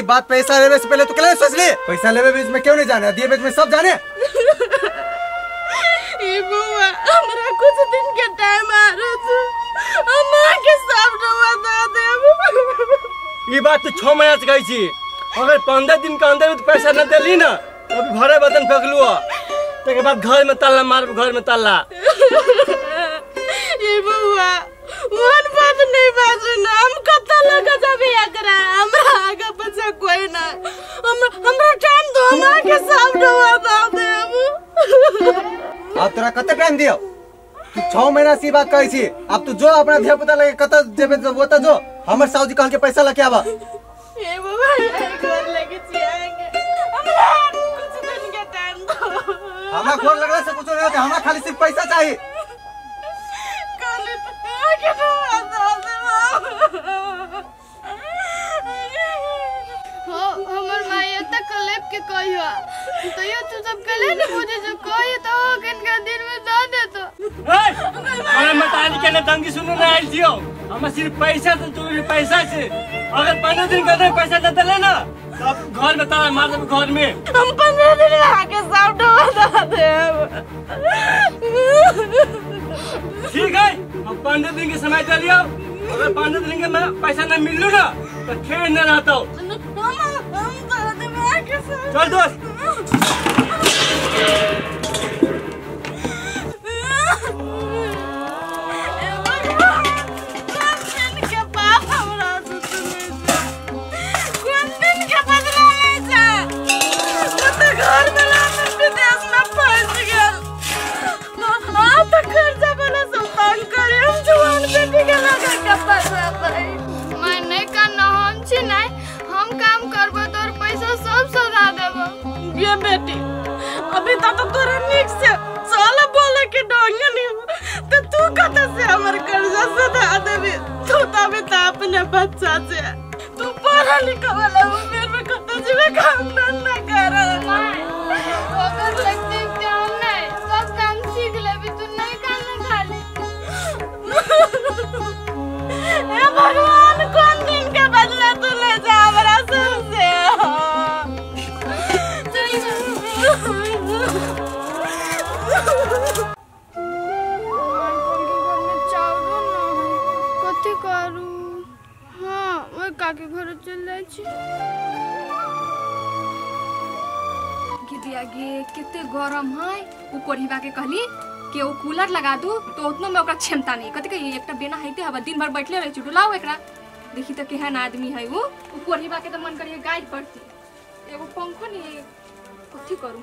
बात पैसा लेवे से पहले तो केला सोच ले। पैसा लेवे बीच में क्यों नहीं जाने, दिए बीच में सब जाने। ए बुआ हमरा कुछ दिन के टाइम आ रहा छे, हम के सब डुबा दे देब। ई बात तो 6 महीना से कहै छी, अगर 15 दिन के अंदर में तो पैसा न देली ना तो अभी भरे बदन फेंकलू, तके बाद घर में ताला मार, घर में ताला। ए बुआ वन बात नहीं बाजू ना, हम कत्ता लगा जाबे एकरा, हमरा आगा पछा कोई ना, हमरा टाइम दो, हमरा के सब डुबा दे देब। अब तोरा कते टाइम दियो? तू 6 महीना से बात कहै छी, अब तू जो अपना धिया पुता लगे कत जेबे ओत जो, हमर साउजी कहल के पैसा लके आबा। ए बाबा घर लगे छी आएंगे, हमरा कुछ दिन के टाइम दो। हमरा घर लगला से कुछ नहीं होता, हमरा खाली सिर्फ पैसा चाहिए। खाली के डुबा दे देब। हो हमर माई एते कलेप के कहियो तैयो तू सब कले न बुझे जो कहि तो किनका दिन में द देतो। ए हमरा मतारी के न दंगी सुनु न आइल छियो, हमरा सिर्फ पैसा से तू पैसा से अगर 15 दिन के अंदर पैसा न देले ना तब घर में ताला मार देब घर में। हम 15 दिन में आके सब डुबा देब। ठीक है, हम 15 दिन के समय दे लियो, अगर 15 दिन के मैं पैसा न मिलू ना तो खेल न रहता। चल दोस्त। मैं नहीं करना, हम छी नहीं, हम काम करबो तोर पैसा सब सधा देबो। ये बेटी अभी तक तो तोरा निक से चल बोले के ढंग नहीं तो तू कत से हमर कर्जा सधा देबे? तू तबे त अपने बच्चा से तू पढ़ा लिखा वाला उम्र में कत जीवे काम धंधा कर। ओकर लगते के हम नहीं सब काम सीख लेबी, तू नहीं करना खाली। हे भगवान कौन दिन के बदला तू ले जा हमरा सबसे। घर में चाउरो न है, कथी करू? हाँ ओहि काके घर चल जाइ छी। गिदिया गे कते गरम है, उ कोढ़ीबा के कहली के ओ कूलर लगा दू तो उतना में ओकरा क्षमता नहीं। कथी कहिए एकटा बेना हेते हवा दिन भर बैठले रहे छी, डुलाओ एकरा देखी त केहन आदमी है उ कोढ़ीबा के त मन करिए गाइड पड़ती, एगो पंखो नहीं। कथी करू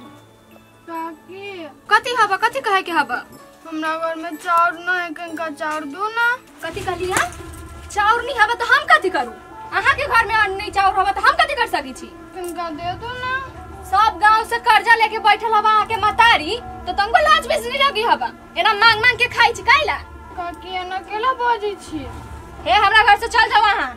काकी? कथी हवा कथी कहे के हवा? हमरा घर में चाउर न है, कनका चाउर दू ना। कथी कहली हां? चाउर नहीं हवा त हम कथी करू? अहाँ के घर में नहीं चाउर हवा त हम कथी कर सकी छी? कनका दे दू ना। सब गांव से कर्जा लेके बैठल हवा अहाँ के मतारी, तो तुमको लाज भी नहीं लगी हवा एना मांग मांग के खाई छी काइला? काकी एना केला बाजै छी? हे हमरा घर से चल जाओ अहाँ।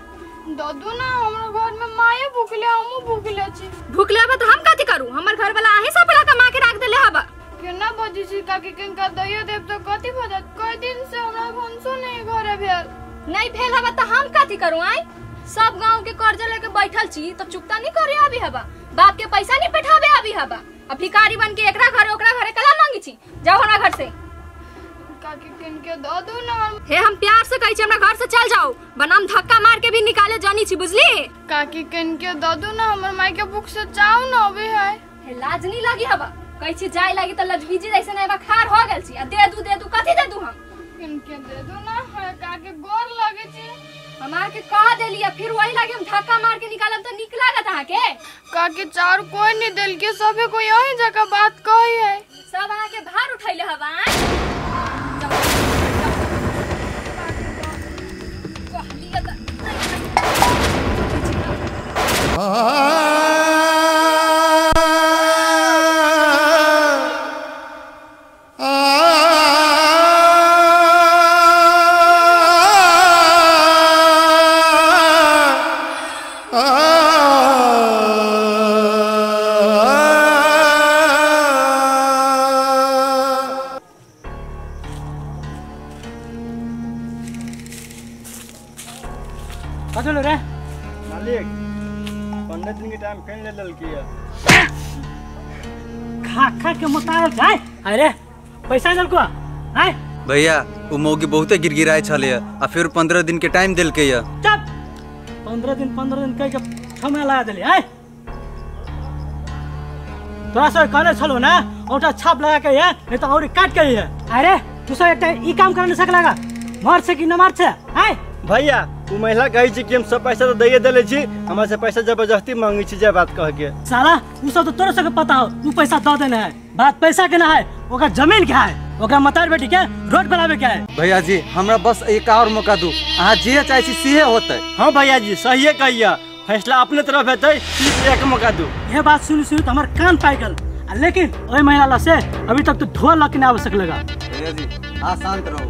ददू ना, हमरा घर में माये भूखले हमहू भूखले छी। भूखले हवा त हम कथी करू? हमर घर वाला अहीं सब कमा के राख देले हवा। केना बाजै छी काकी? किनका दैयो देब त कथी भ जात? कई दिन से हमरा भनसो नहीं घरे भेल। नहीं भेल हवा त हम कथी करू? आई सब गांव के कर्जा लेके बैठल छी तब चुकता नहीं करे अभी हवा, बाप के पैसा नहीं पठावे अभी हवा, अब भिखारी बन के एकरा घरे ओकरा घरे कला मांगी छी। जाओ हमरा घर से। काकी किनके दऽ दू ना। हे हम प्यार से कहै छी हमरा घर से चल जाओ, बनाम धक्का मार के भी निकाले जानी छी बुझली। काकी किनके दऽ दू ना, हमर माई के भूख से चाउ न अबै है। हे लाज नहीं लगी हवा कहै छी जाय लागी त लजबीजी जैसे नहीं बा खार हो गेल छी आ दे दू कथी दे दू हम? किनके दे दू ना काकी गोर लगे छी। हम आके कह देली आ फिर वही लागे हम धक्का मार के निकालब त निक लागत अहाँ के। काकी चाउर कोई नहीं देलके, सबे कोई यही जगह बात कही है। सब अहाँ के भार उठैले हवा। कथी रे मालिक? 15 दिन कखन ले लेलकी है। खा खा के मोटायल जाय। अरे पैसा देलको आय भैया उ मौगी बहुते गिरगिराय छले आ फिर 15 दिन के टाइम देलके या। चुप 15 दिन 15 दिन कह के 6 महीना लगा देली। आय तोरा से कहने छलो ना औटा छाप लगा के है नहीं तो और काट के है। अरे तू सब एकटा ई काम कर नहीं सकलागा मार से कि न मार से। आय भैया उ महिला कहै छी कि हम सब पैसा तो दैये देले छी, हमरा से पैसा जबरदस्ती मांगै छी जे बात कह के। साला उ सब तो तोरे सबके पता हो उ पैसा the देने है, बात पैसा के ना है ओकरा जमीन के है, ओकरा मतार बेटी के रोड बनावे के है। भैया जी हमरा बस एक और मौका दू, अहाँ जे चाहे छी सेहे होतै। हां भैया जी सहिए कहिया, फैसला अपने तरफ हेतै, सिर्फ एक मौका दू। यह बात सुन सुन त हमर कान पाइ गेल, लेकिन ओइ महिला ला से अभी तक तो धो लक ना आवश्यक लगा। भैया जी आ शांत रहो,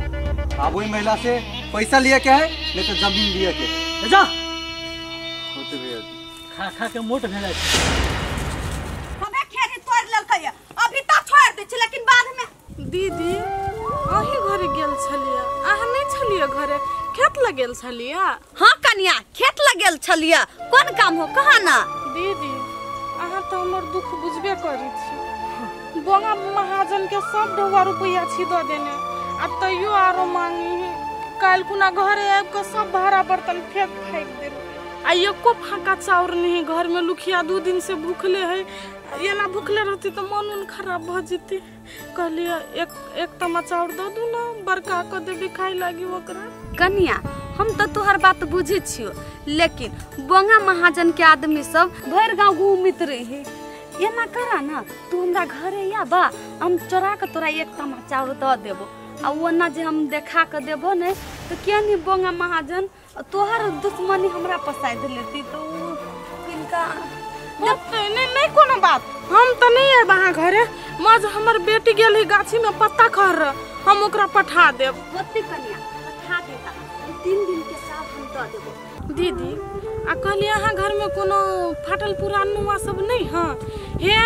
अब वही महिला से पैसा लिया के है नहीं तो जमीन लिया के है। जा होते भैया जी खा खा के मोट भेल छै। हमे खेरी तोड़ लेलकै अभी तक छोड़ दे छी, लेकिन बाद में दीदी अही घरे गेल छलिया, अहाँ नहीं छलिया घरे, खेत लगेल छलिया। हां कन्या खेत लगेल छलिया, कोन काम हो कहा ना। दीदी अहाँ तो हमर दुख बुझबे करी छी, बोंगा महाजन के सब ढौआ रुपया छी the देने आ तैयो आरो मांगी। काल्हि कुना घरे आबि के सब भाड़ा बर्तन फेंक फाकि देल आ एको फाका चाउर नहीं घर में। लुखिया 2 दिन से भूखले है, एना भूखले रहती तो मन उन खराब भ जेती। कहलिए एक एक तमा चाउर the दू ना, बड़का क देबी खाइ लागी ओकरा। कन्या हम तो तोहर बात बुझै छियो, लेकिन बोंगा महाजन के आदमी सब भरि गाँव घूमित रहे। एना करा ना तू हमरा घरे आबा, हम चोरा के तोरा एक तमा चाउर the देबो, आ ओना जे हम देखा के देबो ने तो किया नहीं बोंगा महाजन तोहर दुश्मनी हमरा पसाइ लेती तो किनका नहीं नहीं कोनो बात। हम तो नहीं आयब अहाँ घरे, मज हमर बेटी गेल है गाछी में पत्ता खर, हम ओकरा पठा देब। होते कन्या पठा देता, 3 दिन के साथ हम the देबो। दीदी आ कहलिए अहाँ घर में कोनो फाटल पुरान नुआ सब नहीं है? हे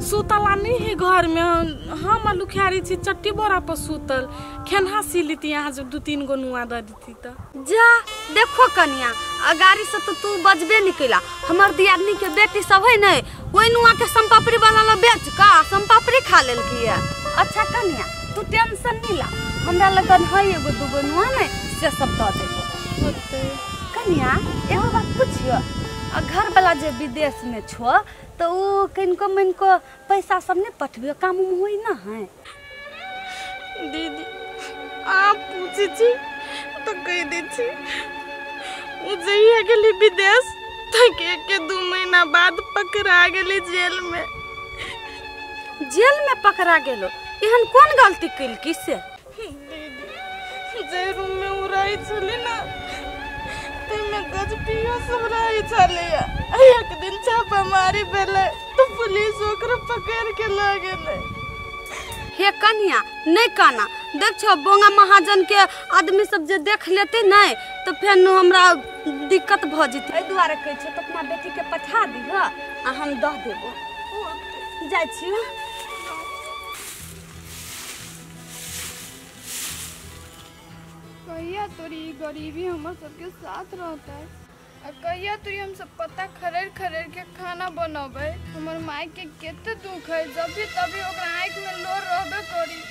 सुतला नहीं है घर में, हम लुखियारी छी चट्टी बोरा पर सुतल, खेनहा सी लेती अहाँ जब 2-3 गो नुआ the देती तो। जा देखो कन्या अगाड़ी से तो तू बजबे नहीं कैला, हमर दियादनी के बेटी सब है ने ओइ नुआ के समपापड़ी वाला ला बेच का समपापड़ी खा लेलकी है। अच्छा कन्या तू टेंशन नहीं ला, हमरा लगन है एगो दूगो नुआ ने से सब the देबो। कन्या एगो बात पूछियो, घर वाला जे विदेश में छो तो उ किनको मिनको पैसा सब नहीं पठबियो, काम उम होई ना है? दीदी आप पूछी छी तो कह दी छी, उ जइया गेली विदेश तक 1 के 2 महीना बाद पकड़ा गेली जेल में। जेल में पकड़ा गेलो? एहन कोन गलती कैलकी से? दीदी जे रूम में उ रही छली ना तैमे गजपियो सब रही छले, एक दिन छापामारी भेलै तो पुलिस ओकरा पकड़ के ल गेलै। हे कन्या नहीं काना, देख छो बोंगा महाजन के आदमी सब जे देख लेते नहीं तो फेर हमरा दिक्कत भ जेतै। एहि दुआरे कहै छो तो अपना बेटी के पठा दिह आ हम the देबो। जाइ छियो। कहिया तोरी गरीबी हमर सबके साथ रहता है, आ कहिया तोरी हम सब पत्ता खरेड़ खरेड़ के खाना बनबै। हमर माय के कते दुख है, जब भी तभी ओकरा आँखि में लोर रहबे करी।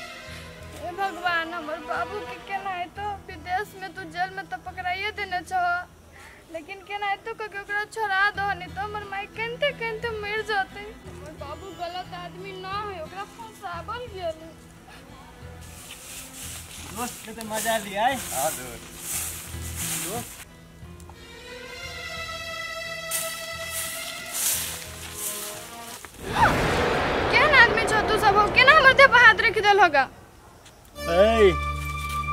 हे भगवान हमर बाबू के केना हेतौ, विदेश में तू जेल में तो पकड़ाइए देने छह, लेकिन केना हेतौ कह के ओकरा छोड़ा दह, नहीं तो हमर माय कनिते कनिते मरि जतै। हमर बाबू गलत आदमी ना है, ओकरा फंसावल गेल। दोस्त के तो मजा लिया है। हां दोस्त केहन आदमी छो तू सब हो, केना हमर देह पर हाथ रखि देल होगा? ए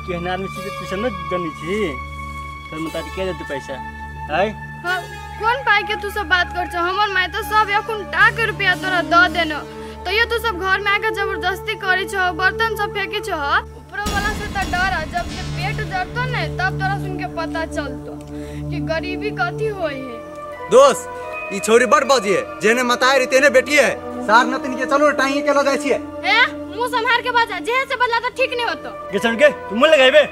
केहन आदमी छी तू समझ जानी छी, तोर मतारी के देते पैसा? आय हां कोन पाई के तू सब बात कर छो? हमर माय तो सब एखन टाक रुपया तोरा the देनो, तैयो तू सब घर में आके जबरदस्ती करी छो, बर्तन सब फेंकी छो। ऊपर वाला से तो डर, जब जे पेट जरतो ने तब तोरा सुन के पता चलतो कि गरीबी कथी होई है। दोस्त ई छोरी बड़ बजी है, जेने मताई रे तेने बेटी है। सार नतिन के चलो टांगी के ल जाय छिए। ए मुंह संभार के बाजा, जेहे से बदला तो ठीक नहीं होतो। के सुन के तू मुंह लगाइबे।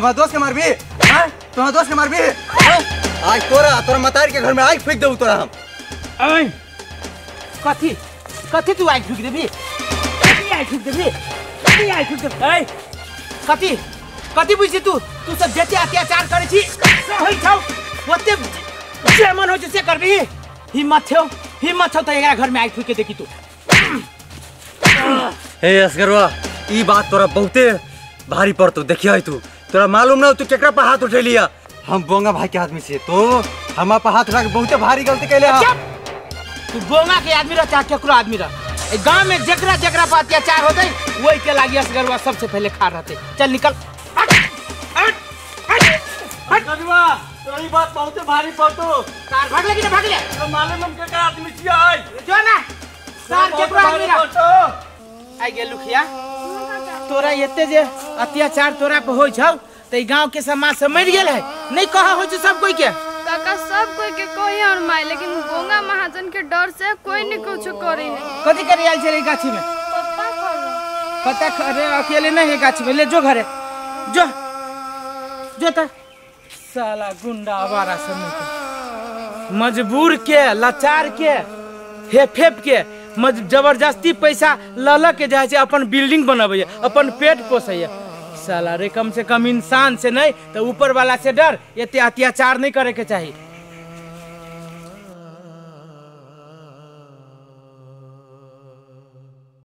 हमरा दोस्त के मारबी? हां तू हमरा दोस्त के मारबी? आज तोरा तोरा मतारी के घर में आग फेंक देबू तोरा हम। ऐ कथी कथी तू आग फेंक देबी? कथी आग फेंक देबी? कथी आग फेंक देबी? ऐ कथी कथी बुझी तू? तू सब जते अत्याचार करै छी से होइ छौ, ओते जे मन होइ छै से करबी। हिम्मत छौ, हिम्मत छौ त एकरा घर में आग फूक के देखी तू। हे असगरवा, ई बात तोरा बहुते भारी पड़तो, देखिए तू, तोरा मालूम ना तू केकरा पर हाथ उठेलिया। हम बोंगा भाई के आदमी छियै, तो हमरा पर हाथ उठा के बहुते भारी गलती कैले हा। तू बोंगा के आदमी रह चाहे केकरो आदमी रह, ए गांव में जेकरा जेकरा पर अत्याचार होतै वही के लागी असगरवा सबसे पहले खा रहते। चल निकल। असगरवा तोरा ई बात बहुते भारी पड़तो। कार भाग लगी ना भाग ले। तो मालूम हम केकरा आदमी छियै? जो ना सार केकरो आदमी रह। आई गेल लुखिया, तोरा एते जे अत्याचार तोरा पर होइ छौ त ई गांव के समाज से मरि गेल है, नहीं कहा होइ छै सब कोई के? काका सब कोई के कही और माई, लेकिन बोंगा महाजन के डर से कोई नहीं कुछ करे है। कथी करे आयल छे गाछी में? पत्ता खरे। पत्ता खरे अकेले नहीं है गाछी में, ले जो घरे जो जो। त साला गुंडा आवारा सब मजबूर के लाचार के हे फेप के जबरदस्ती पैसा ल ल के जाइ छै, अपन बिल्डिंग बनबैया, अपन पेट पोसैया। साला रे कम से कम इंसान से नहीं तो ऊपर वाला से डर, एते अत्याचार नहीं करे के चाही।